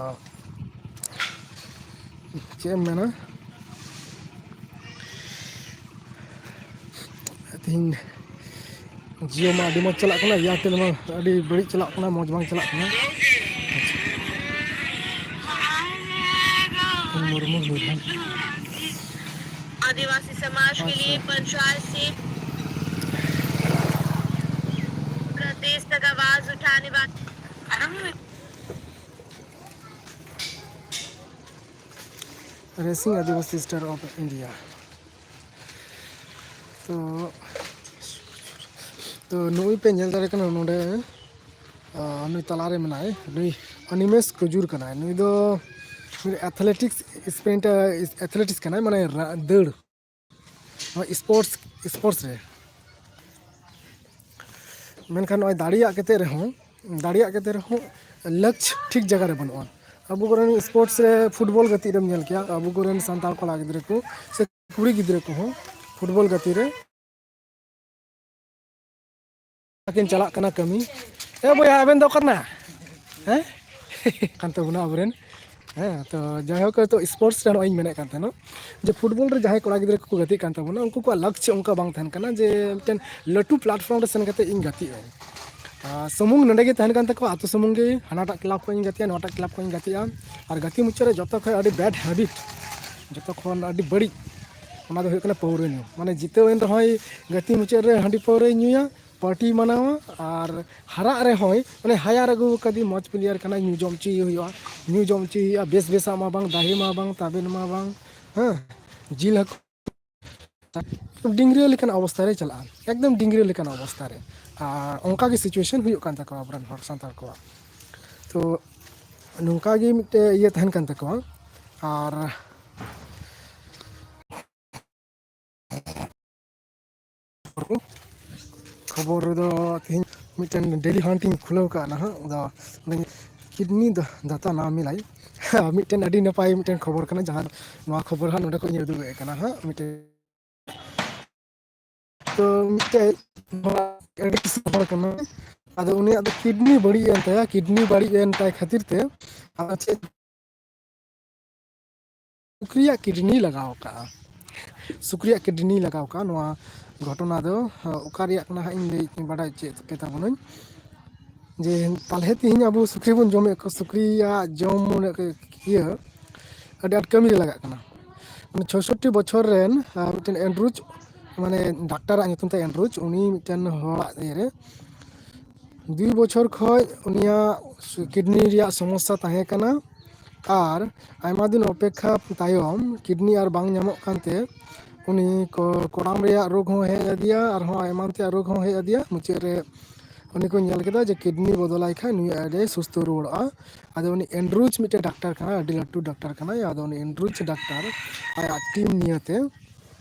ᱪᱮᱫ ᱮᱢ ᱢᱮᱱᱟ, ᱛᱮᱦᱮᱧ Jio ᱢᱟ ᱟᱹᱰᱤ ᱢᱚᱡᱽ ᱪᱟᱞᱟᱜ ᱠᱟᱱᱟ, Airtel ᱢᱟ ᱟᱹᱰᱤ ᱵᱟᱹᱲᱤᱡ ᱪᱟᱞᱟᱜ ᱠᱟᱱᱟ, ᱢᱚᱡᱽ ᱵᱟᱝ ᱪᱟᱞᱟᱜ ᱠᱟᱱᱟ᱾ ᱢᱩᱨᱢᱩ ᱢᱩᱨᱢᱩ। आदिवासी समाज के लिए पंचायत से प्रदेश तक आवाज उठाने वाले। Raising Adivasi Star of India। ᱛᱚ, ᱛᱚ ᱱᱩᱭ ᱯᱮ ᱧᱮᱞ ᱫᱟᱲᱮ ᱠᱟᱱᱟ ᱱᱚᱰᱮ, ᱟᱨ ᱱᱩᱭ ᱛᱟᱞᱟᱨᱮ ᱢᱮᱱᱟᱭ, ᱱᱩᱭ ᱚᱱᱤᱢᱮᱥ ᱠᱩᱡᱩᱨ ᱠᱟᱱᱟᱭ᱾ ᱱᱩᱭ ᱫᱚ ᱢᱤᱫ athletics sprinter, athletics ᱠᱟᱱᱟᱭ, ᱢᱟᱱᱮ ᱨᱟ-, ᱫᱟᱹᱲ, ᱱᱚᱣᱟ sports, sports ᱨᱮ᱾ ᱢᱮᱱᱠᱷᱟᱱ ᱱᱚᱜᱼᱚᱭ ᱫᱟᱲᱮᱭᱟᱜ ᱠᱟᱛᱮ ᱨᱮᱦᱚᱸ ᱫᱟᱲᱮᱭᱟᱜ ᱠᱟᱛᱮ ᱨᱮᱦᱚᱸ ᱞᱟᱹᱠᱪ ᱴᱷᱤᱠ ᱡᱟᱭᱜᱟ ᱨᱮ ᱵᱟᱹᱱᱩᱜᱼᱟ᱾ ᱟᱵᱚ ᱠᱚᱨᱮᱱ ᱥᱯᱳᱨᱴᱥ ᱨᱮ ᱯᱷᱩᱴᱵᱚᱞ ᱜᱟᱛᱮᱜ ᱨᱮᱢ ᱧᱮᱞ ᱠᱮᱭᱟ, ᱟᱵᱚ ᱠᱚᱨᱮᱱ ᱥᱟᱱᱛᱟᱲ ᱠᱚᱲᱟ ᱜᱤᱫᱽᱨᱟᱹ ᱠᱚ ᱥᱮ ᱠᱩᱲᱤ ᱜᱤᱫᱽᱨᱟᱹ ᱠᱚᱦᱚᱸ ᱯᱷᱩᱴᱵᱚᱞ ᱜᱟᱛᱮ ᱨᱮ ᱠᱤᱱ ᱪᱟᱞᱟᱜ ᱠᱟᱱᱟ ᱠᱟᱹᱢᱤ᱾ ᱮ ᱵᱚᱭᱦᱟ, ᱟᱵᱮᱱ ᱫᱚ ᱚᱠᱟ ᱨᱮᱱᱟᱜ? ᱦᱮᱸ? ᱠᱟᱱ ᱛᱟᱵᱚᱱᱟ ᱟᱵᱚᱨᱮᱱ᱾ ᱦᱮᱸ, ᱛᱚ ᱡᱟᱭᱦᱳᱠ, ᱛᱚ ᱥᱯᱳᱨᱴᱥ ᱨᱮ ᱱᱚᱜᱼᱚᱭ ᱤᱧ ᱢᱮᱱᱮᱫ ᱠᱟᱱ ᱛᱟᱦᱮᱱᱟ ᱡᱮ ᱯᱷᱩᱴᱵᱚᱞ ᱨᱮ ᱡᱟᱦᱟᱸᱭ ᱠᱚᱲᱟ ᱜᱤᱫᱽᱨᱟᱹ ᱠᱚᱠᱚ ᱜᱟᱛᱮᱜ ᱠᱟᱱ ᱛᱟᱵᱚᱱᱟ, ᱩᱱᱠᱩ ᱠᱚᱣᱟᱜ ᱞᱟᱠᱪ ᱚᱱᱠᱟ ᱵᱟᱝ ᱛᱟᱦᱮᱱ ᱠᱟᱱᱟ ᱡᱮ ᱢᱤᱫᱴᱮᱱ ᱞᱟᱹᱴᱩ ᱯᱞᱟᱴᱯᱷᱚᱨᱢ ᱨᱮ ᱥᱮᱱ ᱠᱟᱛᱮ ᱤᱧ ᱜᱟᱛᱮᱜ ᱟᱹᱧ᱾ ᱟᱨ ᱥᱩᱢᱩᱝ ᱱᱚᱸᱰᱮ ᱜᱮ ᱛᱟᱦᱮᱱ ᱠᱟᱱ ᱛᱟᱠᱚᱣᱟ, ᱟᱹᱛᱩ ᱥᱩᱢᱩᱝ ᱜᱮ, ᱦᱟᱱᱟᱴᱟᱜ ᱠᱞᱟᱵᱽ ᱠᱷᱚᱱ ᱤᱧ ᱜᱟᱛᱮᱜᱼᱟ, ᱱᱚᱣᱟᱴᱟᱜ ᱠᱞᱟᱵᱽ ᱠᱷᱚᱱ ᱤᱧ ᱜᱟᱛᱮᱜᱼᱟ᱾ ᱟᱨ ᱜᱟᱛᱮ ᱢᱩᱪᱟᱹᱫ ᱨᱮ ᱡᱚᱛᱚ ᱠᱷᱚᱱ ᱟᱹᱰᱤ ᱵᱮᱰ ᱦᱮᱵᱤᱴ, ᱡᱚᱛᱚ ᱠᱷᱚᱱ ᱟᱹᱰᱤ ᱵᱟᱹᱲᱤᱡ, ᱚᱱᱟ ᱫᱚ ᱦᱩᱭᱩᱜ ᱠᱟᱱᱟ ᱯᱟᱹᱣᱨᱟᱹ ᱧᱩ᱾ ᱢᱟᱱᱮ ᱡᱤᱛᱟᱹᱣ ᱮᱱ ᱨᱮᱦᱚᱸᱭ ᱜᱟᱛᱮ ᱢᱩᱪᱟᱹᱫ ᱨᱮ ᱦᱟᱺᱰᱤ ᱯᱟᱹᱣᱨᱟᱹᱭ ᱧᱩᱭᱟ, ᱯᱟᱨᱴᱤ ᱢᱟᱱᱟᱣᱟ, ᱟᱨ ᱦᱟᱨᱟᱜ ᱨᱮᱦᱚᱸᱭ, ᱢᱟᱱᱮ ᱦᱟᱭᱟᱨ ᱟᱹᱜᱩ ᱟᱠᱟᱫᱮ ᱢᱚᱡᱽ ᱯᱞᱮᱭᱟᱨ ᱠᱟᱱᱟᱭ, ᱧᱩ ᱡᱚᱢ ᱦᱚᱪᱚᱭᱮ ᱦᱩᱭᱩᱜᱼᱟ, ᱧᱩ ᱡᱚᱢ ᱦᱚᱪᱚᱭᱮ ᱦᱩᱭᱩᱜᱼᱟ, ᱵᱮᱥ ᱵᱮᱥᱟᱜ ᱢᱟ ᱵᱟᱝ, ᱫᱟᱦᱮ ᱢᱟ ᱵᱟᱝ, ᱛᱟᱵᱮᱱ ᱢᱟ ᱵᱟᱝ, ᱦᱮᱸ, ᱡᱤᱞ ᱦᱟᱹᱠᱩ, ᱰᱤᱝᱜᱽᱨᱤᱭᱟᱹ ᱞᱮᱠᱟᱱ ᱚᱵᱚᱥᱛᱷᱟ ᱨᱮ ᱪᱟᱞᱟᱜᱼᱟ, ᱮᱠᱫᱚᱢ ᱰᱤᱝᱜᱽᱨᱤᱭᱟᱹ ᱞᱮᱠᱟᱱ ᱚᱵᱚᱥᱛᱷᱟ ᱨᱮ᱾ ᱟᱨ ᱚᱱᱠᱟ ᱜᱮ ᱥᱤᱪᱩᱭᱮᱥᱚᱱ ᱦᱩᱭᱩᱜ ᱠᱟᱱ ᱛᱟᱠᱚᱣᱟ ᱟᱵᱚᱨᱮᱱ ᱦᱚᱲ ᱥᱟᱱᱛᱟᱲ ᱠᱚᱣᱟᱜ᱾ ᱛᱚ ᱱᱚᱝᱠᱟ ᱜᱮ ᱢᱤᱫᱴᱮᱡ ᱤᱭᱟᱹ ᱛᱟᱦᱮᱱ ᱠᱟᱱ ᱛᱟᱠᱚᱣᱟ᱾ ᱟᱨ ᱠᱷᱚᱵᱚᱨ ᱨᱮᱫᱚ ᱛᱮᱦᱮᱧ ᱢᱤᱫᱴᱮᱱ ᱰᱮᱞᱤ ᱦᱟᱱᱴ ᱤᱧ ᱠᱷᱩᱞᱟᱹᱣ ᱠᱟᱜᱼᱟ ᱱᱟᱦᱟᱜ, ᱟᱫᱚ ᱚᱸᱰᱮ ᱠᱤᱰᱱᱤ ᱫᱟ-, ᱫᱟᱛᱟ ᱱᱟ ᱢᱤᱞᱟᱭ᱾ ᱢᱤᱫᱴᱮᱱ ᱟᱹᱰᱤ ᱱᱟᱯᱟᱭ ᱢᱤᱫᱴᱮᱱ ᱠᱷᱚᱵᱚᱨ ᱠᱟᱱᱟ, ᱡᱟᱦᱟᱸ ᱱᱚᱣᱟ ᱠᱷᱚᱵᱚᱨ ᱦᱟᱸᱜ ᱱᱚᱰᱮ ᱠᱷᱚᱱ ᱤᱧ ᱩᱫᱩᱜ ᱮᱫ ᱠᱟᱱᱟ ᱦᱟᱸᱜ᱾ ᱢᱤᱫᱴᱮᱱ ᱛᱚ ᱢᱤᱫᱴᱮᱡ ᱟᱹᱰᱤ ᱠᱤᱥᱟᱹᱬ ᱦᱚᱲ ᱠᱟᱱᱟ, ᱟᱫᱚ ᱩᱱᱤᱭᱟᱜ ᱫᱚ ᱠᱤᱰᱱᱤ ᱵᱟᱹᱲᱤᱡ ᱮᱱ ᱛᱟᱭᱟ᱾ ᱠᱤᱰᱱᱤ ᱵᱟᱹᱲᱤᱡ ᱮᱱ ᱛᱟᱭ ᱠᱷᱟᱹᱛᱤᱨ ᱛᱮ ᱟᱫᱚ ᱪᱮᱫ ᱥᱩᱠᱨᱤᱭᱟᱜ ᱠᱤᱰᱱᱤ ᱞᱟᱜᱟᱣ ᱠᱟᱜᱼᱟ, ᱥᱩᱠᱨᱤᱭᱟᱜ ᱠᱤᱰᱱᱤ ᱞᱟᱜᱟᱣ ᱠᱟᱜᱼᱟ᱾ ᱱᱚᱣᱟ ᱜᱷᱚᱴᱚᱱᱟ ᱫᱚ ᱚᱠᱟ ᱨᱮᱭᱟᱜ ᱠᱟᱱᱟ ᱦᱟᱸᱜ ᱤᱧ ᱞᱟᱹᱭ ᱵᱟᱰᱟᱭ ᱦᱚᱪᱚᱭᱮᱫ ᱯᱮ ᱛᱟᱵᱚᱱᱟᱹᱧ, ᱡᱮ ᱯᱟᱞᱦᱮ ᱛᱮᱦᱮᱧ ᱟᱵᱚ ᱥᱩᱠᱨᱤ ᱵᱚᱱ ᱡᱚᱢᱮᱫ ᱠᱚ, ᱥᱩᱠᱨᱤᱭᱟᱜ ᱡᱚᱢ ᱢᱟᱱᱮ ᱤᱭᱟᱹ ᱟᱹᱰᱤ ᱟᱸᱴ ᱠᱟᱹᱢᱤ ᱨᱮ ᱞᱟᱜᱟᱜ ᱠᱟᱱᱟ᱾ ᱢᱟᱱᱮ ᱪᱷᱚᱭᱥᱚᱴᱴᱤ ᱵᱚᱪᱷᱚᱨ ᱨᱮᱱ, ᱟᱨ ᱢᱤᱫᱴᱮᱱ ᱮᱱᱰᱨᱩᱡᱽ, ᱢᱟᱱᱮ ᱰᱟᱠᱛᱟᱨᱟᱜ ᱧᱩᱛᱩᱢ ᱛᱟᱭ ᱮᱱᱰᱨᱩᱡᱽ, ᱩᱱᱤ ᱢᱤᱫᱴᱮᱱ ᱦᱚᱲᱟᱜ ᱤᱭᱟᱹᱨᱮ ᱫᱩᱭ ᱵᱚᱪᱷᱚᱨ ᱠᱷᱚᱡ ᱩᱱᱤᱭᱟᱜ ᱠᱤᱰᱱᱤ ᱨᱮᱭᱟᱜ ᱥᱚᱢᱚᱥᱥᱟ ᱛᱟᱦᱮᱸ ᱠᱟᱱᱟ, ᱟᱨ ᱟᱭᱢᱟ ᱫᱤᱱ ᱚᱯᱮᱠᱠᱷᱟ ᱛᱟᱭᱚᱢ ᱠᱤᱰᱱᱤ ᱟᱨ ᱵᱟᱝ ᱧᱟᱢᱚᱜ ᱠᱟᱱᱛᱮ ᱩᱱᱤ ᱠᱚ-, ᱠᱚᱲᱟᱢ ᱨᱮᱭᱟᱜ ᱨᱳᱜᱽ ᱦᱚᱸ ᱦᱮᱡ ᱟᱫᱮᱭᱟ, ᱟᱨᱦᱚᱸ ᱮᱢᱟᱱ ᱛᱮᱭᱟᱜ ᱨᱳᱜᱽ ᱦᱚᱸ ᱦᱮᱡ ᱟᱫᱮᱭᱟ᱾ ᱢᱩᱪᱟᱹᱫ ᱨᱮ ᱩᱱᱤ ᱠᱚ ᱧᱮᱞ ᱠᱮᱫᱟ ᱡᱮ ᱠᱤᱰᱱᱤ ᱵᱚᱫᱚᱞᱟᱭ ᱠᱷᱟᱱ ᱱᱩᱭ ᱟᱹᱰᱤ ᱥᱩᱥᱛᱷ ᱨᱩᱣᱟᱹᱲᱚᱜᱼᱟ᱾ ᱟᱫᱚ ᱩᱱᱤ ᱮᱱᱰᱨᱩᱡᱽ ᱢᱤᱫᱴᱮᱱ ᱰᱟᱠᱛᱟᱨ ᱠᱟᱱᱟᱭ, ᱟᱹᱰᱤ ᱞᱟᱹᱴᱩ ᱰᱟᱠᱛᱟᱨ ᱠᱟᱱᱟᱭ᱾ ᱟᱫᱚ ᱩᱱᱤ ᱮᱱᱰᱨᱩᱡᱽ ᱰᱟᱠᱛᱟᱨ ᱟᱭᱟᱜ ᱴᱤᱢ ᱱᱤᱭᱟᱹᱛᱮ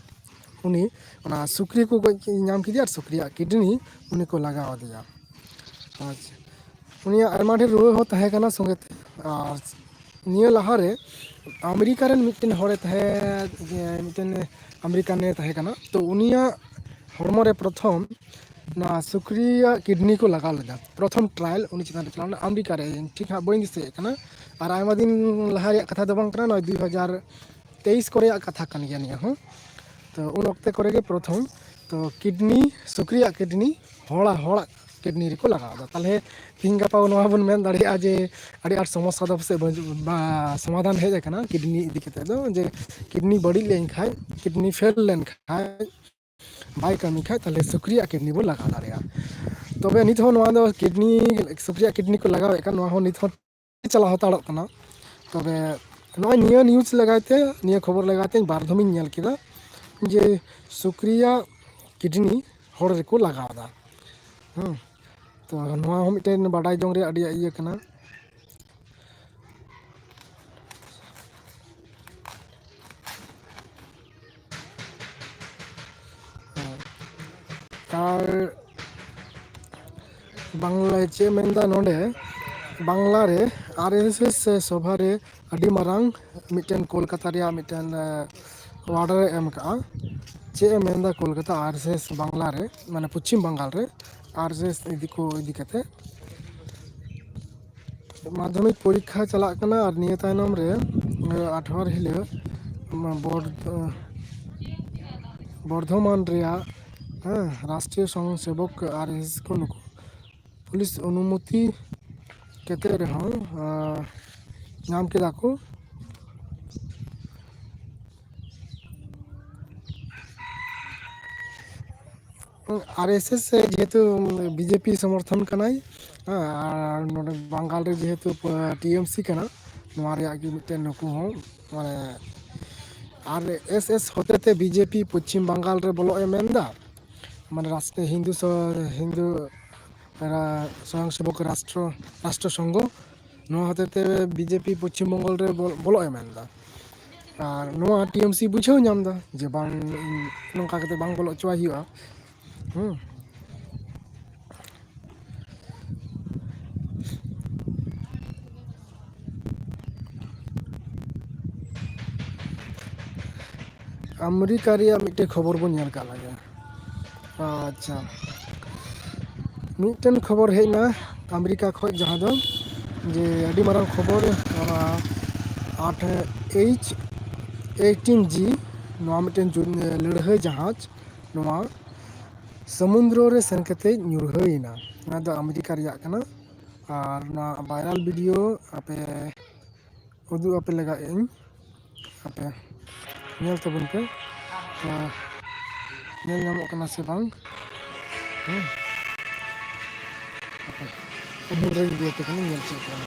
ᱩᱱᱤ ᱚᱱᱟ ᱥᱩᱠᱨᱤ ᱠᱚ ᱜᱚᱡ ᱧᱟᱢ ᱠᱮᱫᱮᱭᱟ ᱟᱨ ᱥᱩᱠᱨᱤᱭᱟᱜ ᱠᱤᱰᱱᱤ ᱩᱱᱤ ᱠᱚ ᱞᱟᱜᱟᱣ ᱟᱫᱮᱭᱟ᱾ ᱟᱪᱪᱷᱟ, ᱩᱱᱤᱭᱟᱜ ᱟᱭᱢᱟ ᱰᱷᱮᱨ ᱨᱩᱣᱟᱹ ᱦᱚᱸ ᱛᱟᱦᱮᱸ ᱠᱟᱱᱟ ᱥᱚᱸᱜᱮ ᱛᱮ᱾ ᱟᱨ ᱱᱤᱭᱟᱹ ᱞᱟᱦᱟᱨᱮ ᱟᱢᱮᱨᱤᱠᱟ ᱨᱮᱱ ᱢᱤᱫᱴᱮᱱ ᱦᱚᱲᱮ ᱛᱟᱦᱮᱸ, ᱢᱤᱫᱴᱮᱱ ᱟᱢᱮᱨᱤᱠᱟᱱ ᱮ ᱛᱟᱦᱮᱸ ᱠᱟᱱᱟ, ᱛᱚ ᱩᱱᱤᱭᱟᱜ ᱦᱚᱲᱢᱚ ᱨᱮ ᱯᱨᱚᱛᱷᱚᱢ ᱱᱚᱣᱟ ᱥᱩᱠᱨᱤᱭᱟᱜ ᱠᱤᱰᱱᱤ ᱠᱚ ᱞᱟᱜᱟᱣ ᱞᱮᱫᱟ᱾ ᱯᱨᱚᱛᱷᱚᱢ ᱴᱨᱟᱭᱟᱞ ᱩᱱᱤ ᱪᱮᱛᱟᱱ ᱨᱮ ᱪᱟᱞᱟᱣ ᱞᱮᱱᱟ ᱟᱢᱮᱨᱤᱠᱟ ᱨᱮ, ᱴᱷᱤᱠ ᱦᱟᱸᱜ ᱵᱟᱹᱧ ᱫᱤᱥᱟᱹᱭᱮᱫ ᱠᱟᱱᱟ᱾ ᱟᱨ ᱟᱭᱢᱟ ᱫᱤᱱ ᱞᱟᱦᱟ ᱨᱮᱭᱟᱜ ᱠᱟᱛᱷᱟ ᱫᱚ ᱵᱟᱝ ᱠᱟᱱᱟ, ᱱᱚᱜᱼᱚᱭ ᱫᱩᱭ ᱦᱟᱡᱟᱨ ᱛᱮᱭᱤᱥ ᱠᱚᱨᱮᱭᱟᱜ ᱠᱟᱛᱷᱟ ᱠᱟᱱ ᱜᱮᱭᱟ ᱱᱤᱭᱟᱹ ᱦᱚᱸ᱾ ᱛᱚ ᱩᱱ ᱚᱠᱛᱮ ᱠᱚᱨᱮ ᱜᱮ ᱯᱨᱚᱛᱷᱚᱢ ᱛᱚ ᱠᱤᱰᱱᱤ, ᱥᱩᱠᱨᱤᱭᱟᱜ ᱠᱤᱰᱱᱤ ᱦᱚᱲᱟᱜ, ᱦᱚᱲᱟᱜ ᱠᱤᱰᱱᱤ ᱨᱮᱠᱚ ᱞᱟᱜᱟᱣ ᱮᱫᱟ᱾ ᱛᱟᱦᱚᱞᱮ ᱛᱤᱦᱤᱧ ᱜᱟᱯᱟ ᱱᱚᱣᱟ ᱵᱚᱱ ᱢᱮᱱ ᱫᱟᱲᱮᱭᱟᱜᱼᱟ ᱡᱮ ᱟᱹᱰᱤ ᱟᱸᱴ ᱥᱚᱢᱚᱥᱥᱟ ᱫᱚ ᱯᱟᱥᱮᱡ ᱵᱟᱹᱡᱩ-, ᱵᱟ, ᱥᱚᱢᱟᱫᱷᱟᱱ ᱦᱮᱡ ᱟᱠᱟᱱᱟ ᱠᱤᱰᱱᱤ ᱤᱫᱤ ᱠᱟᱛᱮ ᱫᱚ, ᱡᱮ ᱠᱤᱰᱱᱤ ᱵᱟᱹᱲᱤᱡ ᱞᱮᱱᱠᱷᱟᱡ, ᱠᱤᱰᱱᱤ ᱯᱷᱮᱞ ᱞᱮᱱᱠᱷᱟᱡ, ᱵᱟᱭ ᱠᱟᱹᱢᱤ ᱠᱷᱟᱡ, ᱛᱟᱦᱚᱞᱮ ᱥᱩᱠᱨᱤᱭᱟᱜ ᱠᱤᱰᱱᱤ ᱵᱚᱱ ᱞᱟᱜᱟᱣ ᱫᱟᱲᱮᱭᱟᱜᱼᱟ᱾ ᱛᱚᱵᱮ ᱱᱤᱛ ᱦᱚᱸ ᱱᱚᱣᱟ ᱫᱚ ᱠᱤᱰᱱᱤ, ᱥᱩᱠᱨᱤᱭᱟᱜ ᱠᱤᱰᱱᱤ ᱠᱚ ᱞᱟᱜᱟᱣᱮᱫ ᱠᱟᱱ, ᱱᱚᱣᱟ ᱦᱚᱸ ᱱᱤᱛ ᱦᱚᱸ ᱪᱟᱞᱟᱣ ᱦᱟᱛᱟᱲᱚᱜ ᱠᱟᱱᱟ᱾ ᱛᱚᱵᱮ ᱱᱚᱜᱼᱚᱭ ᱱᱤᱭᱟᱹ ᱱᱤᱭᱩᱡᱽ ᱞᱟᱜᱟᱭ ᱛᱮ, ᱱᱤᱭᱟᱹ ᱠᱷᱚᱵᱚᱨ ᱞᱟᱜᱟᱭ ᱛᱮ ᱵᱟᱨ ᱫᱷᱚᱢᱤᱧ ᱧᱮᱞ ᱠᱮᱫᱟ ᱡᱮ ᱥᱩᱠᱨᱤᱭᱟᱜ ᱠᱤᱰᱱᱤ ᱦᱚᱲ ᱨᱮᱠᱚ ᱞᱟᱜᱟᱣ ᱮᱫᱟ᱾ ᱦᱮᱸ, ᱛᱚ ᱱᱚᱣᱟ ᱦᱚᱸ ᱢᱤᱫᱴᱮᱱ ᱵᱟᱰᱟᱭ ᱡᱚᱝ ᱨᱮᱭᱟᱜ ᱟᱹᱰᱤ ᱤᱭᱟᱹ ᱠᱟᱱᱟ᱾ ᱟᱨ ᱵᱟᱝᱞᱟ ᱪᱮᱫ ᱮ ᱢᱮᱱᱫᱟ ᱱᱚᱰᱮ, ᱵᱟᱝᱞᱟ ᱨᱮ ᱟᱨ ᱮᱥ ᱮᱥ ᱥᱚᱵᱷᱟ ᱨᱮ ᱟᱹᱰᱤ ᱢᱟᱨᱟᱝ ᱢᱤᱫᱴᱮᱱ ᱠᱳᱞᱠᱟᱛᱟ ᱨᱮᱭᱟᱜ ᱢᱤᱫᱴᱮᱱ, ᱮ, ᱚᱰᱟᱨ ᱮ ᱮᱢ ᱠᱟᱜᱼᱟ᱾ ᱪᱮᱫ ᱮ ᱢᱮᱱᱫᱟ ᱠᱳᱞᱠᱟᱛᱟ ᱟᱨ ᱮᱥ ᱮᱥ ᱵᱟᱝᱞᱟ ᱨᱮ, ᱢᱟᱱᱮ ᱯᱚᱪᱷᱤᱢ ᱵᱟᱝᱜᱟᱞ ᱨᱮ ᱟᱨ ᱮᱥ ᱮᱥ ᱤᱫᱤ ᱠᱚ ᱤᱫᱤ ᱠᱟᱛᱮ ᱢᱟᱫᱽᱫᱷᱚᱢᱤᱠ ᱯᱚᱨᱤᱠᱠᱷᱟ ᱪᱟᱞᱟᱜ ᱠᱟᱱᱟ ᱟᱨ ᱱᱤᱭᱟᱹ ᱛᱟᱭᱱᱚᱢ ᱨᱮ, ᱮ, ᱟᱴᱷᱣᱟᱨ ᱦᱤᱞᱳᱜ ᱵᱚᱨ-, ᱵᱚᱨᱫᱷᱚᱢᱟᱱ ᱨᱮᱭᱟᱜ, ᱦᱮᱸ, ᱨᱟᱥᱴᱨᱤᱭᱚ ᱥᱚᱝᱜᱷᱚ ᱥᱮᱵᱚᱠ ᱟᱨ ᱮᱥ ᱠᱚ ᱱᱩᱠᱩ ᱯᱩᱞᱤᱥ ᱚᱱᱩᱢᱚᱛᱤ ᱠᱟᱛᱮ ᱨᱮᱦᱚᱸ, ᱮ, ᱧᱟᱢ ᱠᱮᱫᱟ ᱠᱚ᱾ ᱟᱨ ᱮᱥ ᱮᱥ ᱡᱮᱦᱮᱛᱩ ᱵᱤᱡᱮᱯᱤ ᱥᱚᱢᱚᱨᱛᱷᱚᱱ ᱠᱟᱱᱟᱭ, ᱦᱮᱸ, ᱟᱨ ᱱᱚᱰᱮ ᱵᱟᱝᱜᱟᱞ ᱨᱮ ᱡᱮᱦᱮᱛᱩ ᱴᱤ ᱮᱢ ᱥᱤ ᱠᱟᱱᱟ, ᱱᱚᱣᱟ ᱨᱮᱭᱟᱜ ᱜᱮ ᱢᱤᱫᱴᱮᱱ ᱱᱩᱠᱩ ᱦᱚᱸ, ᱢᱟᱱᱮ, ᱟᱨ ᱮᱥ ᱮᱥ ᱦᱚᱛᱮᱛᱮ ᱵᱤᱡᱮᱯᱤ ᱯᱚᱪᱷᱤᱢ ᱵᱟᱝᱜᱟᱞ ᱨᱮ ᱵᱚᱞᱚᱜ ᱮ ᱢᱮᱱᱫᱟ, ᱢᱟᱱᱮ, ᱨᱟᱥᱴᱨ, ᱦᱤᱱᱫᱩ ᱥᱚ-, ᱦᱤᱱᱫᱩ ᱨᱟ-, ᱥᱚᱭᱚᱝ ᱥᱮᱵᱚᱠ ᱨᱟᱥᱴᱨᱚ, ᱨᱟᱥᱴᱨᱚ ᱥᱚᱝᱜᱷᱚ, ᱱᱚᱣᱟ ᱦᱚᱛᱮᱛᱮ ᱵᱤᱡᱮᱯᱤ ᱯᱚᱪᱷᱤᱢ ᱵᱚᱝᱜᱚᱞ ᱨᱮ ᱵᱚᱞ-, ᱵᱚᱞᱚᱜ ᱮ ᱢᱮᱱᱫᱟ᱾ ᱟᱨ ᱱᱚᱣᱟ ᱴᱤ ᱮᱢ ᱥᱤ ᱵᱩᱡᱷᱟᱹᱣ ᱧᱟᱢ ᱮᱫᱟ ᱡᱮ ᱵᱟᱝ, ᱱᱚᱝᱠᱟ ᱠᱟᱛᱮ ᱵᱟᱝ ᱵᱚᱞᱚ ᱦᱚᱪᱚᱣᱟᱭ ᱦᱩᱭᱩᱜᱼᱟ᱾ ᱦᱩᱸ᱾ ᱟᱢᱮᱨᱤᱠᱟ ᱨᱮᱭᱟᱜ ᱢᱤᱫᱴᱮᱱ ᱠᱷᱚᱵᱚᱨ ᱵᱚᱱ ᱧᱮᱞ ᱠᱟᱜ ᱞᱮᱜᱮ᱾ ᱟᱪᱪᱷᱟ, ᱢᱤᱫᱴᱮᱱ ᱠᱷᱚᱵᱚᱨ ᱦᱮᱡ ᱮᱱᱟ ᱟᱢᱮᱨᱤᱠᱟ ᱠᱷᱚᱱ, ᱡᱟᱦᱟᱸ ᱫᱚ ᱡᱮ ᱟᱹᱰᱤ ᱢᱟᱨᱟᱝ ᱠᱷᱚᱵᱚᱨ, ᱚᱱᱟ ᱟᱴ ᱮᱭᱤᱪ ᱮᱭᱤᱴᱤᱱ ᱡᱤ, ᱱᱚᱣᱟ ᱢᱤᱫᱴᱮᱱ ᱡᱩ-, ᱞᱟᱹᱲᱦᱟᱹᱭ ᱡᱟᱦᱟᱡᱽ ᱱᱚᱣᱟ ᱥᱚᱢᱩᱫᱨᱚ ᱨᱮ ᱥᱮᱱ ᱠᱟᱛᱮ ᱧᱩᱨᱦᱟᱹᱭᱮᱱᱟ᱾ ᱱᱚᱣᱟ ᱫᱚ ᱟᱢᱮᱨᱤᱠᱟ ᱨᱮᱭᱟᱜ ᱠᱟᱱᱟ᱾ ᱟᱨ ᱱᱚᱣᱟ ᱵᱷᱟᱭᱨᱟᱞ ᱵᱷᱤᱰᱤᱭᱳ ᱟᱯᱮ ᱩᱫᱩᱜ ᱟᱯᱮ ᱞᱟᱹᱜᱤᱫ ᱤᱧ, ᱟᱯᱮ ᱧᱮᱞ ᱛᱟᱵᱚᱱ ᱯᱮ᱾ ᱟᱨ ᱧᱮᱞ ᱧᱟᱢᱚᱜ ᱠᱟᱱᱟ ᱥᱮ ᱵᱟᱝ? ᱦᱮᱸ, ᱟᱯᱮ ᱩᱢᱩᱞ ᱨᱮᱧ ᱤᱫᱤᱭᱟᱯᱮ ᱠᱟᱱᱟ, ᱧᱮᱞ ᱦᱚᱪᱚ ᱯᱮ ᱠᱟᱱᱟ᱾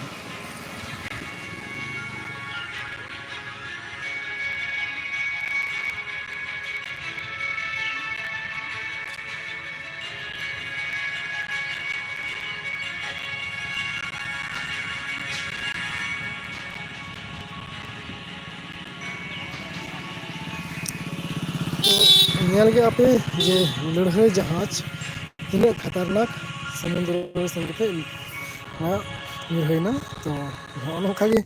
ᱧᱮᱞ ᱜᱮᱭᱟ ᱯᱮ ᱡᱮ ᱞᱟᱹᱲᱦᱟᱹᱭ ᱡᱟᱦᱟᱡᱽ ᱛᱤᱱᱟᱹᱜ ᱠᱷᱟᱛᱟᱨᱱᱟᱠ ᱥᱚᱢᱩᱫᱨᱚ ᱨᱮ ᱥᱮᱱ ᱠᱟᱛᱮ ᱱᱚᱣᱟ ᱧᱩᱨᱦᱟᱹᱭᱱᱟ᱾ ᱛᱚ, ᱱᱚᱜᱼᱚ ᱱᱚᱝᱠᱟ ᱜᱮ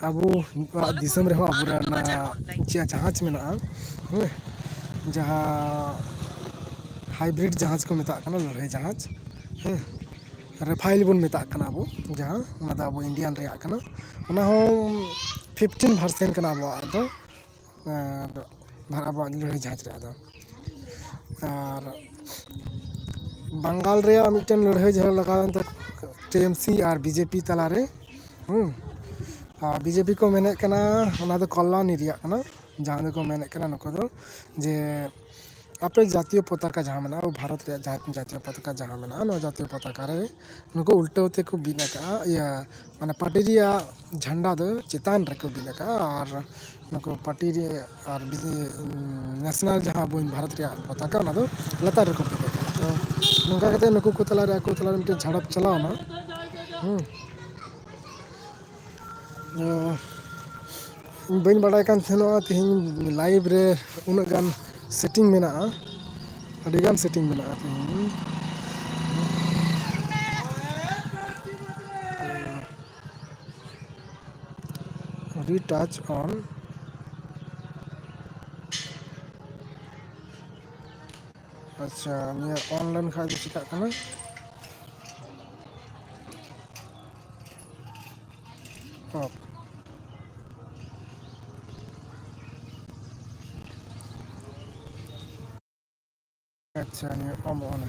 ᱟᱵᱚᱣᱟᱜ ᱫᱤᱥᱚᱢ ᱨᱮᱦᱚᱸ ᱟᱵᱚᱨᱮᱱ ᱚᱱᱟ ᱪᱮᱫ ᱡᱟᱦᱟᱡᱽ ᱢᱮᱱᱟᱜᱼᱟ, ᱦᱮᱸ, ᱡᱟᱦᱟᱸ ᱦᱟᱭᱵᱨᱤᱰ ᱡᱟᱦᱟᱡᱽ ᱠᱚ ᱢᱮᱛᱟᱜ ᱠᱟᱱᱟ, ᱞᱟᱹᱲᱦᱟᱹᱭ ᱡᱟᱦᱟᱡᱽ, ᱦᱮᱸ, ᱨᱟᱯᱷᱟᱭᱮᱞ ᱵᱚᱱ ᱢᱮᱛᱟᱜ ᱠᱟᱱᱟ ᱟᱵᱚ, ᱡᱟᱦᱟᱸ ᱚᱱᱟ ᱫᱚ ᱟᱵᱚ ᱤᱱᱰᱤᱭᱟᱱ ᱨᱮᱭᱟᱜ ᱠᱟᱱᱟ᱾ ᱚᱱᱟ ᱦᱚᱸ ᱯᱷᱤᱯᱴᱤᱱ ᱵᱷᱟᱨᱥᱮᱱ ᱠᱟᱱᱟ ᱟᱵᱚᱣᱟᱜ ᱫᱚ, ᱟᱨ ᱟᱵᱚᱣᱟᱜ ᱞᱟᱹᱲᱦᱟᱹᱭ ᱡᱟᱦᱟᱡᱽ ᱨᱮᱭᱟᱜ ᱫᱚ᱾ ᱟᱨ ᱵᱟᱝᱜᱟᱞ ᱨᱮᱭᱟᱜ ᱢᱤᱫᱴᱮᱱ ᱞᱟᱹᱲᱦᱟᱹᱭ ᱡᱟᱦᱟᱸ ᱞᱟᱜᱟᱣᱮᱱ ᱛᱟᱠᱚ ᱴᱤ ᱮᱢ ᱥᱤ ᱟᱨ ᱵᱤ ᱡᱮ ᱯᱤ ᱛᱟᱞᱟᱨᱮ, ᱦᱩᱸ, ᱟᱨ ᱵᱤ ᱡᱮ ᱯᱤ ᱠᱚ ᱢᱮᱱᱮᱫ ᱠᱟᱱᱟ ᱚᱱᱟ ᱫᱚ ᱠᱚᱞᱞᱟᱱᱤ ᱨᱮᱭᱟᱜ ᱠᱟᱱᱟ, ᱡᱟᱦᱟᱸ ᱫᱚᱠᱚ ᱢᱮᱱᱮᱫ ᱠᱟᱱᱟ ᱱᱩᱠᱩ ᱫᱚ ᱡᱮ ᱟᱯᱮ ᱡᱟᱛᱤᱭᱚ ᱯᱚᱛᱟᱠᱟ ᱡᱟᱦᱟᱸ ᱢᱮᱱᱟᱜᱼᱟ, ᱟᱵᱚ ᱵᱷᱟᱨᱚᱛ ᱨᱮᱭᱟᱜ ᱡᱟᱦᱟᱸ ᱡᱟᱛᱤᱭᱚ ᱯᱚᱛᱟᱠᱟ ᱡᱟᱦᱟᱸ ᱢᱮᱱᱟᱜᱼᱟ, ᱱᱚᱣᱟ ᱡᱟᱛᱤᱭᱚ ᱯᱚᱛᱟᱠᱟ ᱨᱮ ᱱᱩᱠᱩ ᱩᱞᱴᱟᱹᱣ ᱛᱮᱠᱚ ᱵᱤᱫ ᱟᱠᱟᱫᱼᱟ, ᱤᱭᱟᱹ, ᱢᱟᱱᱮ ᱯᱟᱨᱴᱤ ᱨᱮᱭᱟᱜ ᱡᱷᱟᱱᱰᱟ ᱫᱚ ᱪᱮᱛᱟᱱ ᱨᱮᱠᱚ ᱵᱤᱫ ᱟᱠᱟᱫᱼᱟ ᱟᱨ ᱱᱩᱠᱩ ᱯᱟᱨᱴᱤ ᱨᱮ ᱟᱨ ᱵᱤ-, ᱱᱮᱥᱱᱟᱞ ᱡᱟᱦᱟᱸ ᱟᱵᱚ ᱵᱷᱟᱨᱚᱛ ᱨᱮᱭᱟᱜ ᱯᱚᱛᱟᱠᱟ, ᱚᱱᱟ ᱫᱚ ᱞᱟᱛᱟᱨ ᱨᱮᱠᱚ ᱵᱤᱫ ᱟᱠᱟᱫᱼᱟ᱾ ᱛᱚ, ᱱᱚᱝᱠᱟ ᱠᱟᱛᱮ ᱱᱩᱠᱩ ᱠᱚ ᱛᱟᱞᱟᱨᱮ, ᱟᱠᱚ ᱛᱟᱞᱟᱨᱮ ᱢᱤᱫᱴᱮᱱ ᱡᱷᱟᱲᱟᱯ ᱪᱟᱞᱟᱣ ᱮᱱᱟ᱾ ᱦᱩᱸ᱾ ᱚ, ᱤᱧ ᱵᱟᱹᱧ ᱵᱟᱲᱟᱭ ᱠᱟᱱ ᱛᱟᱦᱮᱱᱚᱜᱼᱟ ᱛᱮᱦᱮᱧ ᱞᱟᱭᱤᱵᱷ ᱨᱮ ᱩᱱᱟᱹᱜ ᱜᱟᱱ ᱥᱮᱴᱤᱝ ᱢᱮᱱᱟᱜᱼᱟ, ᱟᱹᱰᱤ ᱜᱟᱱ ᱥᱮᱴᱤᱝ ᱢᱮᱱᱟᱜᱼᱟ ᱛᱮᱦᱮᱧ᱾ Retouch on ᱟᱪᱪᱷᱟ, ᱱᱤᱭᱟᱹ ᱚᱱ ᱞᱮᱱ ᱠᱷᱟᱱ ᱫᱚ ᱪᱤᱠᱟᱹᱜ ᱠᱟᱱᱟ? ᱚᱯᱷ᱾ ᱟᱪᱪᱷᱟ, ᱱᱤᱭᱟᱹ ᱚᱯᱷ ᱚᱱᱟ᱾